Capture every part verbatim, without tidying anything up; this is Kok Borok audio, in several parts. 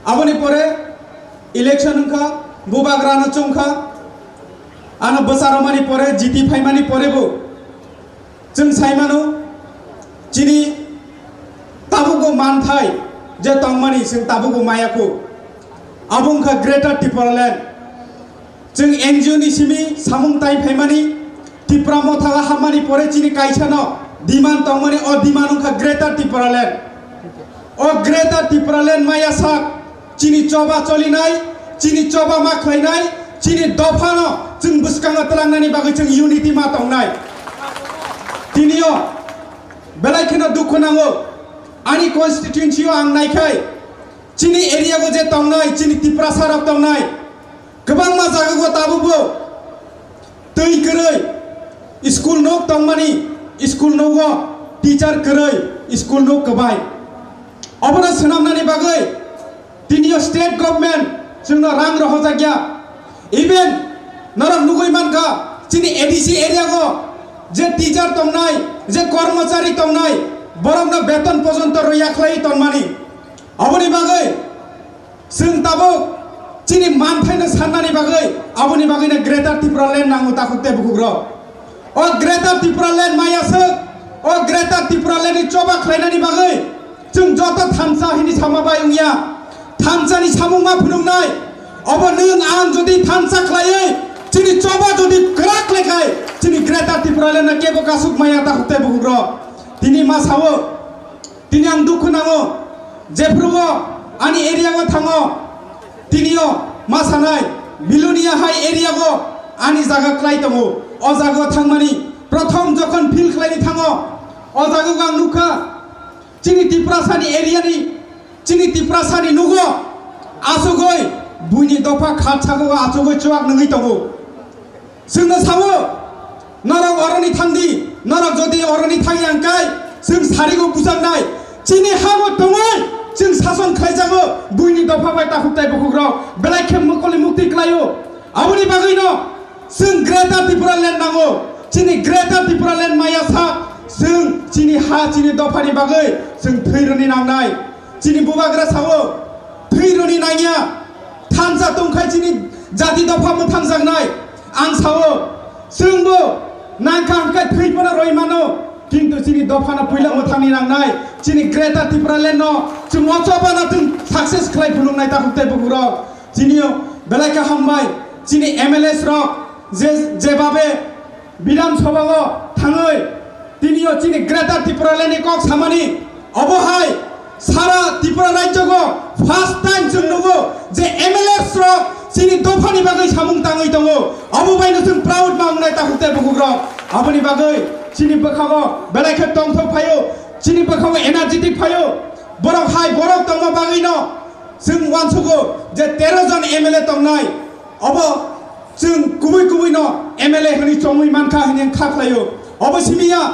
Aboni pore election wngkha, bubagrano chongkha, ano bwsarokmani pore, jiti phaimani porebo chwng saimano, chini tabugo manthai je tongmani chwng tabugo mayakho, abo wngkha Greater Tipraland. Chwng N G O ni simi samung tai phaimani, Tipra Motha o hammani pore chini kaisano demand tongmani, o demand wngkha Greater Tipraland. O Greater Tipraland maya sak chini choba cholinai, chini choba ma khlainai, chini dophano chwng bwskango twlangnani bagwi chwng unity ma tongnai. Tinio belai kheno dukhu nango, ani constituency o ang naikhai, chini area o je tongnai, chini Tiprasa rok tongnai, kwbangma jaga o tabukbo twi kwrwi, school nok tongmani, school nogo teacher kwrwi, school nok kwbai. Obono swnamnani bagwi tinio state government chwngno rang rohojakya. Even norok nugwi mankha, chini A D C area o je teacher tongnai, je kormochari tongnai, borokno beton pojonto rwya khlai tonmani. Oboni bagwi chwng tabuk chini manthaino sannani bagwi, aboni bagwino Greater Tipraland nango, takhuk tei bukhukrok. O Greater Tipraland maya swk, o Greater Tipraland ni choba khlainani bagwi chwng joto thansa hini sama bai wngya. Thansani samung ma phunuknai, obo nwng ang jodi thansa khlaiwi chini choba jodi kwrak khlaikhai, chini Greater Tipraland no kebo kasuk maya, takhuk tei bukhukrok. Tini ma sao, tini ang dukhu nango, jephrugo ani area o thango, tinio ma sanai, Bilonia hai area o ani jaga klai tongo. O jaga o thangmani prothom jokhon field khlaini thango, o jaga o ang nukha, chini Tiprasani area ni, chini Tiprasani nugo asugoi buini dopha khat sago asugoi chuak nungwi tongo. Chwngno sao, norok oroni thangdi, norok jodi oroni thangya hwnkhe, chwng sarigo bujaknai, chini habo tongwi chwng sason khlaijago, buini dopha bai takhuk tei bukhukrok belai khe mokoli mukti klaio. Aboni bagwino chwng Greater Tipraland nango, chini Greater Tipraland maya sa, chwng chini ha, chini dophani bagwi chwng thwi rwni nangnai. Chini bubagra sao, thwi rwni nangya, thansa tongkhai chini jati dopha mwthangjaknai. Ang sao, chwngbo nangkha hwnkhe thwi phano rwi mano, kintu chini dophano puila mwthangni nangnai. Chini Greater Tipraland no chwng o chobano chwng success khlai phunuknai, takhuk tei bukhukrok. Chini belai khe hambai, chini M L As rok je, jebabe Bidhan Sabha o thangwi tinio chini Greater Tipraland ni kok samani, obo hai sara Tripura rajyo o first time chwng nugo je M L As rok chini dophani bagwi samung tangwi tongo, obo baino chwng proud ma wngnai, takhuk tei bukhukrok. Aboni bagwi chini bwkhago belai khe tongthok phaio, chini bwkhago energetic phaio, borok hai borok tongma bagwino chwng uansugo je tero jon M L A tongnai, obo chwng kubui kubui no M L A hwnwi chongwi mankha hwnwi kha khlaio. Obo simi ya,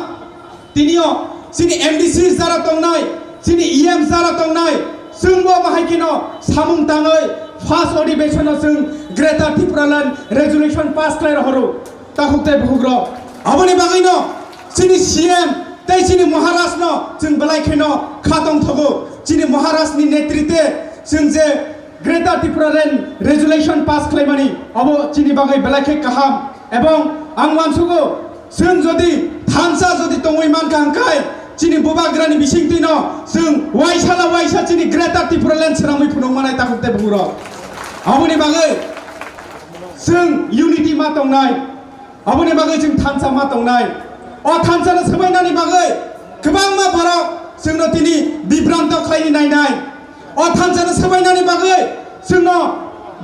tinio chini M D C jara tongnai, chini E M jara tongnai, chwngbo bahai kheno samung tangwi first adhibeshon o chwng Greater Tipraland resolution pass khlai rohoro, takhuk tei bukhukrok. Aboni bagwino chini C M tei chini Maharaj no chwng belai kheno kha tongthogo. Chini Maharaj ni netrite chwng je Greater Tipraland resolution pass khlaimani, abo chini bagwi belai khe kaham. Ebong ang uansugo, chwng jodi thansa jodi tongwi mankha hwnkhe, chini bubagrani bisingtwino chwng waisa la waisa chini Greater Tipraland swnamwi phunukmanai, takhuk tei bukhukrok. Aboni bagwi chwng unity ma tongnai. Aboni bagwi chwng thansa ma tongnai. O thansano swbainani bagwi kwbangma borok chwngno tini bibranto khlaini nainai. O thansano swbainani bagwi chwngno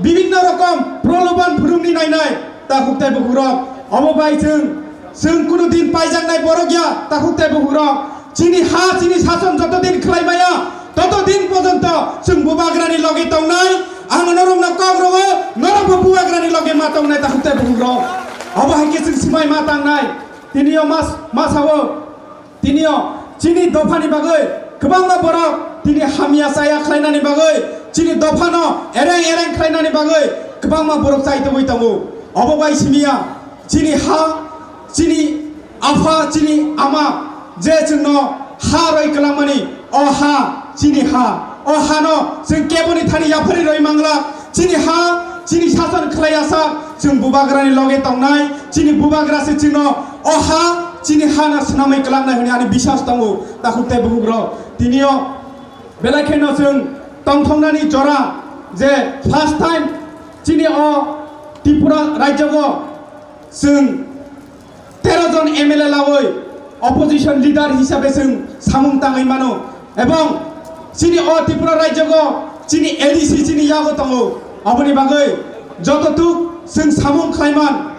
bibinno rokom proloban phurumni nainai, takhuk tei bukhukrok. Obo bai chwng, chwng kunu din paijaknai borok ya, takhuk tei bukhukrok. Chini ha, chini sason joto din khlai maya, toto din pojonto chwng bubagrani loge tongnai. Ang norokno kok rogo, norokbo bubagrani loge ma tongnai, takhuk tei bukhukrok. Obo hai khe chwng swmai ma tangnai. Tinio mas-, ma sao, tinio chini dophani bagwi kwbangma borok tini hamya chaya khlainani bagwi, chini dophano ereng ereng khlainani bagwi kwbangma borok chai tongwi tongo. Obo bai simiya chini ha, chini apha, chini ama je chwngno ha roi kwlangmani, o ha chini ha, O hano chwng keboni thani yapharwi rwi mangla. Chini ha, chini sason khlai asa, chwng bubagrani loge tongnai, chini bubagra se chwngno o ha, chini hano swnamwi kwlangnai hwnwi ani biswas tongo, takhuk tei bukhuk rok. Tinio belai kheno chwng tongthoknani jora je first time chini o Tripura rajyogo chwng tero jon M L A lawi opposition leader hisabe chwng samung tangwi mano, ebong chini o Tripura rajyogo chini A D C chini yago tongo. Aboni bagwi joto tuk chwng samung khlaiman,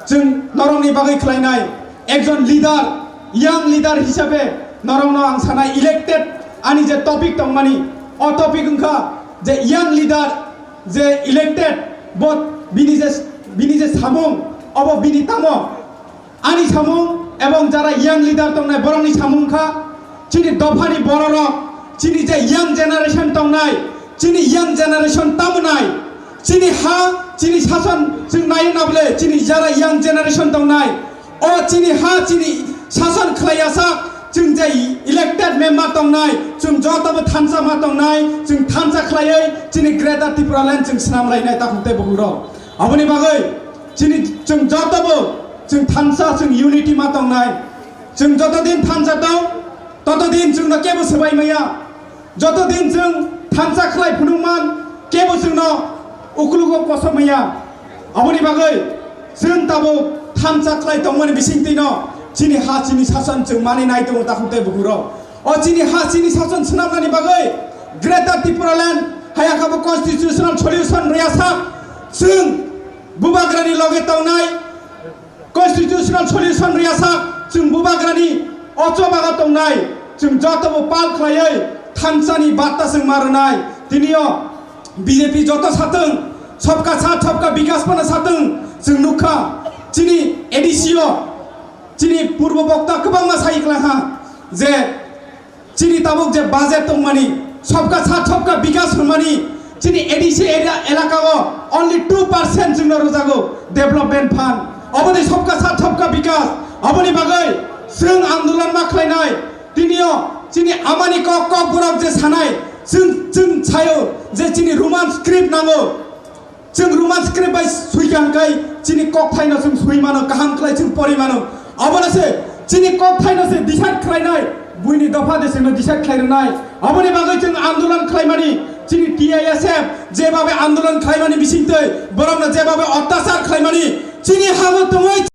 chwng norokni bagwi khlainai ekjon leader, young leader hisabe norokno ang sanai elected ani je topic tongmani, o topic wngkha je young leader je elected, bo bini je, bini je samung, obo bini tamo. Ani samung ebong jara young leader tongnai borokni samung kha, chini dophani bororok, chini je young generation tongnai, chini young generation tamunai, chini ha, chini sason chwng nai nable, chini jara young generation tongnai, o chini ha, chini sason khlai asa, chwng je elected member tongnai, chwng jotobo thansa ma tongnai, chwng thansa khlaiwi chini Greater Tipraland chwng swnam lainai takhuk tei bukhuk rok. Aboni bagwi chini chwng jotobo chwng thansa, chwng unity ma tongnai. Chwng joto din thansa tong, toto din chwngno kebo swbai maya. Joto din chwng thansa khlai phunukman, kebo chwngno ukulugo kosok maya. Aboni bagwi chwng tabuk thansa khlai tongmani bisingtwino chini ha, chini sason chwng mani nai tongo takhuk tei bukhuk rok. O chini ha, chini sason swnamnani bagwi Greater Tipraland hayakabo constitutional solution rwya sak, chwng bubagrani loge tongnai, constitutional solution rwya sak, chwng bubagrani o chobago tongnai, chwng jotobo pal khlaiwi thansani batta chwng ma rwnai. Tinio B J P joto satwng, sabka saath sabka bikas phano satwng, chwng nukha chini A D C o, chini purbo bokta kwbangma sai kwlangkha je chini tabuk je budget tongmani, sabka saath sabka bikas hwnmani, chini A D C area elaka o only two percent chwngno rwjago development fund. Oboni sabka saath sabka bikas, oboni bagwi chwng andolon ma khlainai. Tinio chini amani kok, kokborok je sanai, chwng, chwng sayo je chini Roman script nango. Chwng Roman script bai swi kha hwnkhe chini kokthaino chwng swi mano, kaham khlai chwng pori mano. Abono se chini kokthaino se decide khlainai, buini dopha de chwngno decide khlai rwnai. Aboni bagwi chwng andolon khlaimani, chini T I S F jebabe andolon khlaimani bisingtwi borokno jebabe ottachar khlaimani, chini habo tongwi